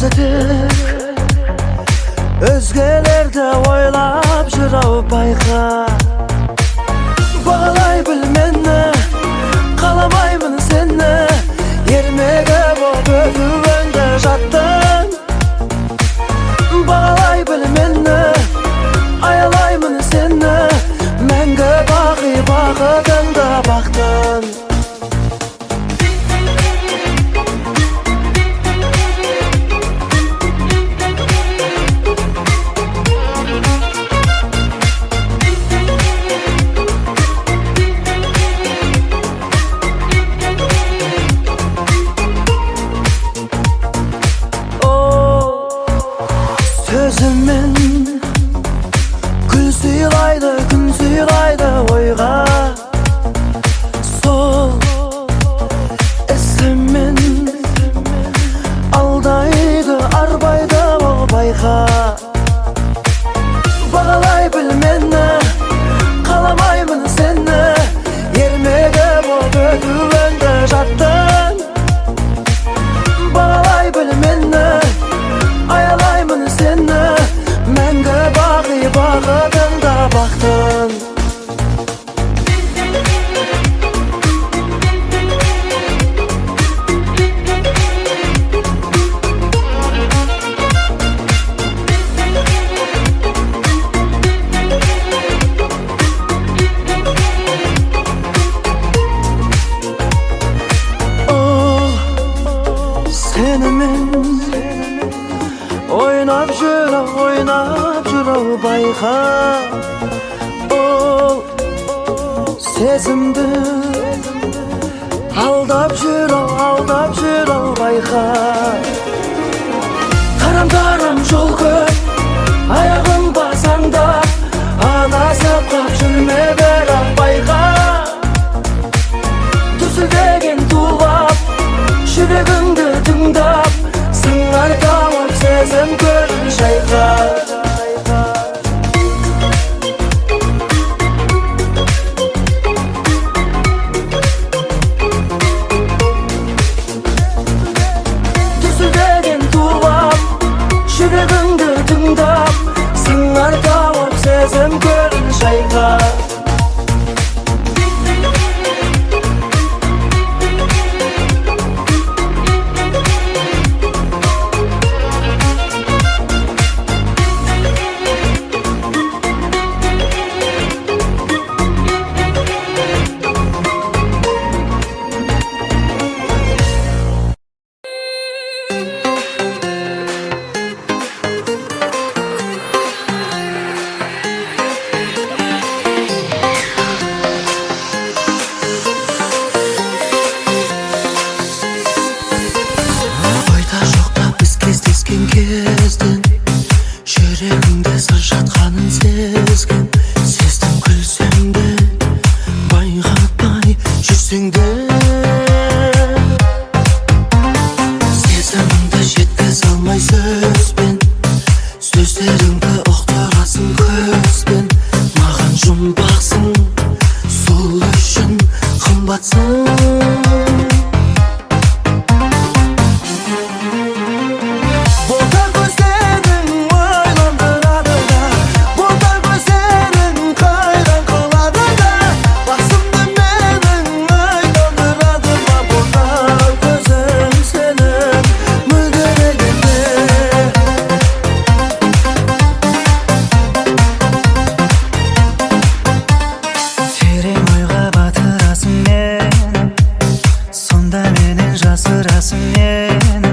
Өзі тек өзгелерді ойлап жүр ау, байқа. Бағалай біл мені, қаламаймын сені. Ермегі боп өтуіңді жаттың. Бағалай біл мені, аялаймын сені. Мәңгі бақи бақытыңды бақтың. О, сөзімен гүл сыйлайды, күн сыйлайды ойға. Сол ісімен алдайды, арбайды ол, байқа. Бағалай біл мені, қаламаймын сені. Ермегі боп өтуіңді жаттың. Бағалай біл мені, аялаймын сені. Мәңгі бақи бақытыңда бақтың. Ол сенімен ойнап жүр ау, ойнап жүр ау, байқа. Ол сезімді алдап жүр ау, алдап жүр ау, байқа. Тарам тарам жол көп, аяғың басаңдап. Адасып қап жүрме, бірақ байқа. Дүрсілдеген тулап, жүрегіңді тыңдап, сыңар тауып сезім көлін шайқа. Дүрсілдеген тулап, жүрегіңді тыңдап, сыңар тауып сезім көлін шайқа. Ойда жоқта біз кездескен кезден жүрегіңде сыр жатқанын сезгем. Сездім, күлсем де, байқатпай жүрсең де. Сезіміңді жеткізе алмай сөзбен, сөздеріңді ұқтырасың көзбен. Маған жұмбақсың, сол үшін қымбатсың. Бота көздерің ойландырады да, бота көздерің қайран қылады да. Басымды менің айналдырады ма бота көзің сенің мөлдірегенде. Терең ойға батырасың мені, сонда менен жасырасың нені?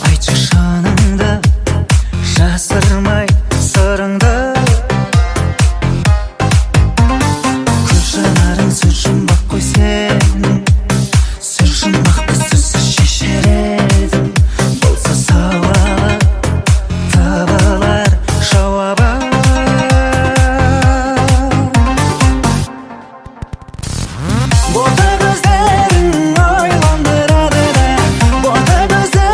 Айтшы шыныңды, жасырмай сырыңды. Көз жанарың сөз жұмбақ қой сенің, сөз жұмбақты сөзсіз шешер едім. Болса сауалы, табылар жауабы. Бота көздерің ойландырады да, бота көздерің.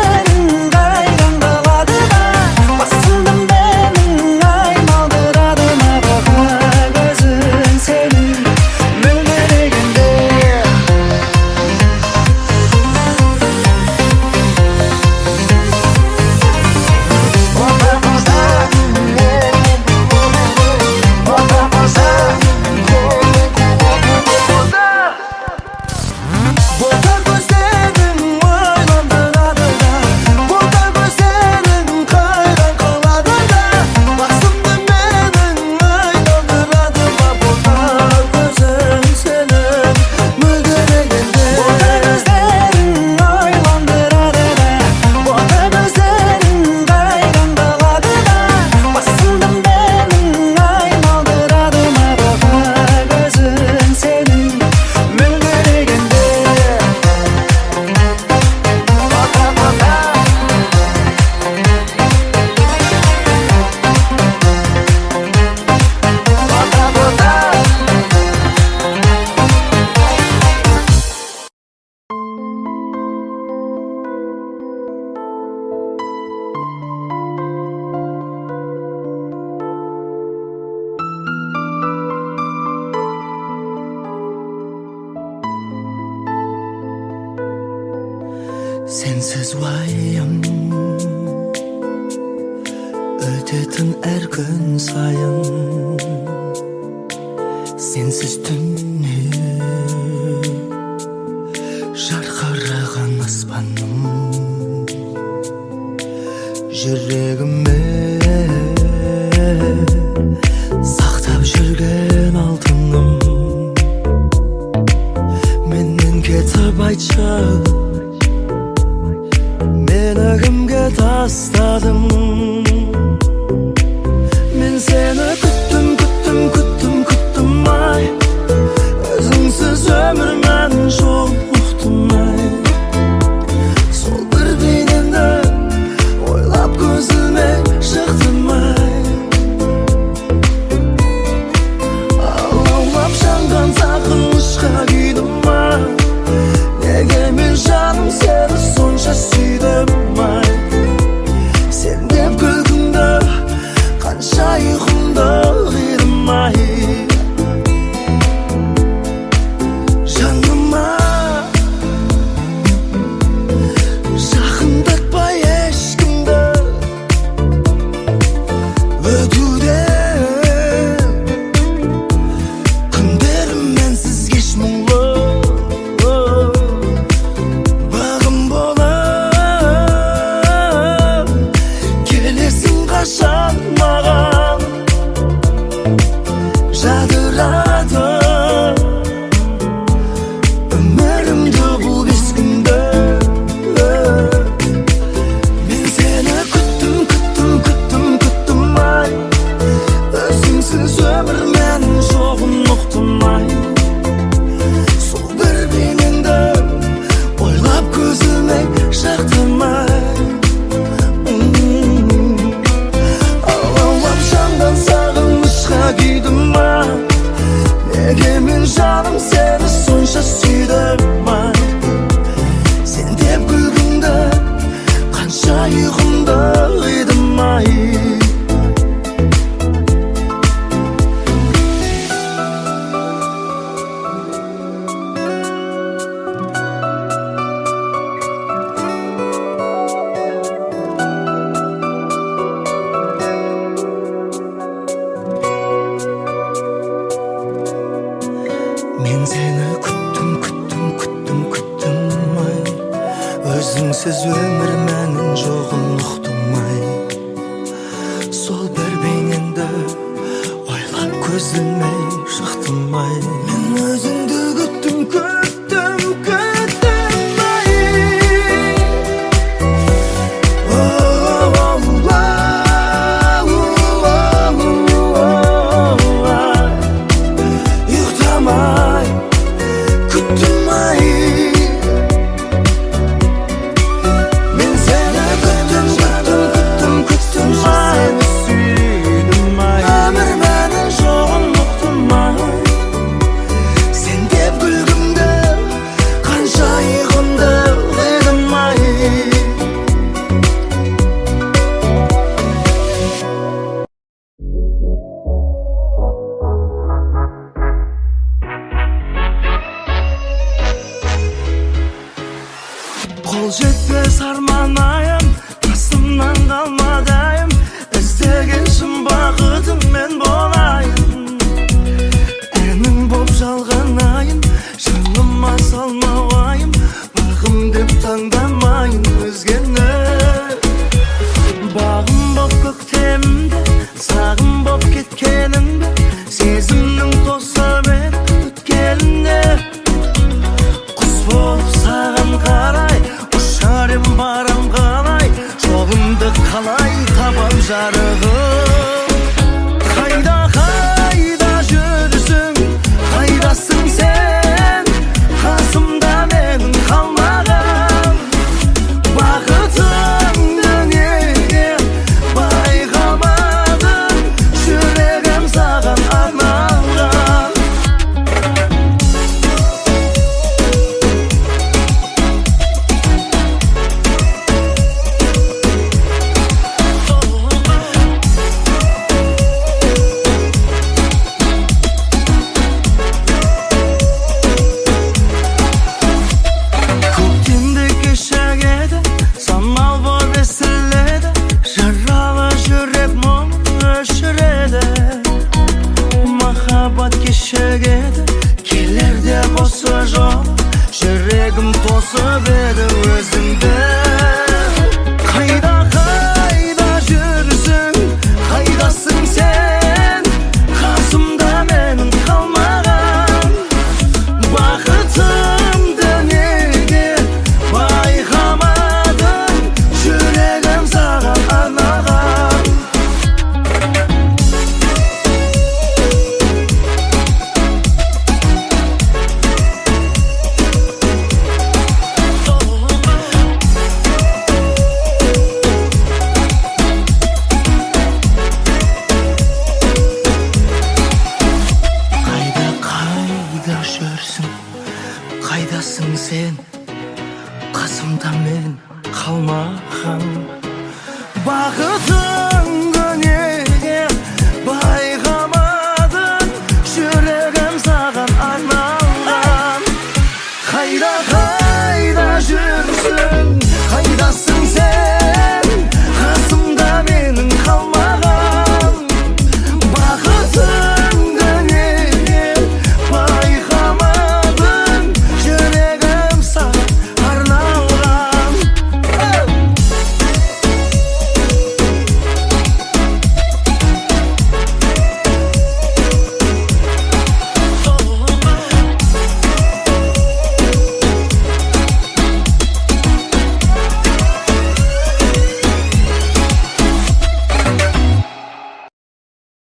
Сенсіз уайым өтетін әр күн сайын, сенсіз түнде жарқыраған аспаным. Жүрегіме сақтап жүрген алтыным, менен кетіп айтшы, мені кімге тастадың? Мен сені күттім, күттім, күттім, күттім ай, өзіңсіз өмір мәнін жоқ ұқтым ай. Сол бір бейнеңді ойлап көзіме шықтым ай. Алаулап жанған сағынышқа күйдім ай, неге мен, жаным, сені сонша сүйдім ай? Сен деп күлкіңді, қанша ұйқымды қидым ай. Жаныма жақындатпай ешкімді, өтуде күндерім менсіз кеш мұңлы. Бағым болып келесің қашан маған, жадырады өмірімді бұл бес күнді. Мен сені күттім, күттім, күттім, күттім ай, өзіңсіз өмір мәнін жоғын ұқтым ай. Сол бір бейнеңді ойлап көзіме шықтым ай. Алаулап жанған сағынышқа күйдім ай, неге мен, жаным, сені сонша сүйдім ай? Сен деп күлкіңді, қанша ұйқымды қидым ай. Мен сені күттім, күттім, күттім, күттім ай, өзіңсіз өмір мәнін жоғын ұқтым ай. Сол бір бейнеңді ойлап көзіме шықтым ай. Мен өзіңді күттім, күттім, күттім ай. О, о, о, о, о, о, ұйықтамай күттім ай. Мен сені күттім, күттім, күттім, күттім ай, сүйдім ай, өмір мәнін жоғын ұқтым ай. Сен деп күлкімді, қанша ұйқымды қидым ай. Қол жетпес арман айым, қасымнан қалмадайым, іздеген шын бақытың мен болайын. Әнің боп жалғанайын, жаныма салма уайым, бағым деп таңдамайын өзгені. Бағым боп көктемде, сағым боп кеткеніңді, сезімнің тосымен өткеніне. Құс болып саған қарай ұшар ем, барам қалай, жолымды қалай табам жарығым? Қайда, қайда жүрсің, қайдасың сен, қасымда менің қалмаған? Бақытыңды неге байқамадың, жүрегім саған арналған. Қалмаған. Бақытым.